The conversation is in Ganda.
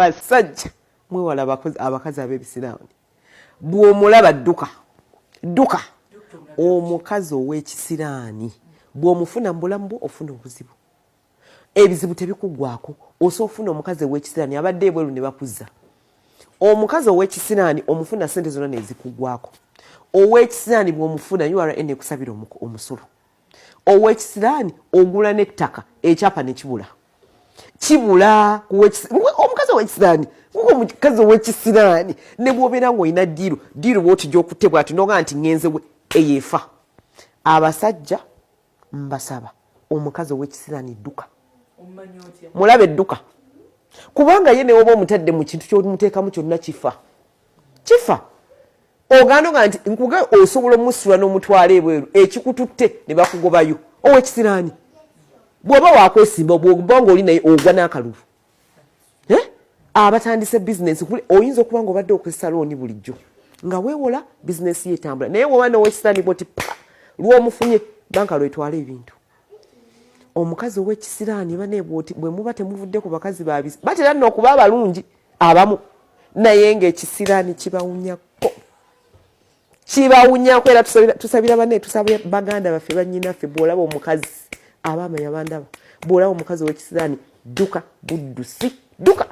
Basajja, mwewala abakazi ab'ebisiraani. Bw'omulaba, dduka, dduka. Omukazi ow'ekisiraani bw'omufuna mu bulamu bwo, ofuna obuzibu, ebizibu tebikuggwako. Osobola ofuna omukazi ow'ekisiraani abadde ebweru ne bakuzza. Omukazi ow'ekisiraani omufuna, sente zonna nezikuggwako. Ow'ekisiraani bw'omufuna, URA ekusabira omusolo. Ow'ekisiraani ogula n'ettaka, ekyapa ne kibula, kibula. Omukazi ow'ekisiraani, omukazi ow'ekisiraani ne bw'obeera ng'olina deal, deal bwoti gy'okutte bwati noga nti ŋŋenze we, eyeefa. Abasajja, mbasaba, omukazi ow'ekisiraani dduka. Mulabe, dduka, kubanga ye newoba omutadde mu kintu kyomuteekamu kyonna, kifa, kifa. Oganda oga nti nkuge osobola omusula n'omutwala ebweru, ekikututte ne bakugobayo. Owekisiraani bw'oba wakwesimba, bwoba nga oli naye, ogwa n'akalulu. Abatandise bizinesi, oyinza okuba nga obadde okozesa loan bulijjo nga weewola, bizinesi yetambula, naye woba nowekisiraani bwoti pa lwomufunye, banka lwetwala ebintu. Omukazi owekisiraani banebwoti, bwe muba temuvudde ku bakazi babisi, batera nno okuba abalungi abamu, naye ngaekisiraani kibawunyako, kibawunyako. Era tusabira bane, tusabira baganda baffe, banyinaffe, bwolaba omukazi, abaamanya bandaba, bwolaba omukazi owekisiraani, dduka buddusi, dduka.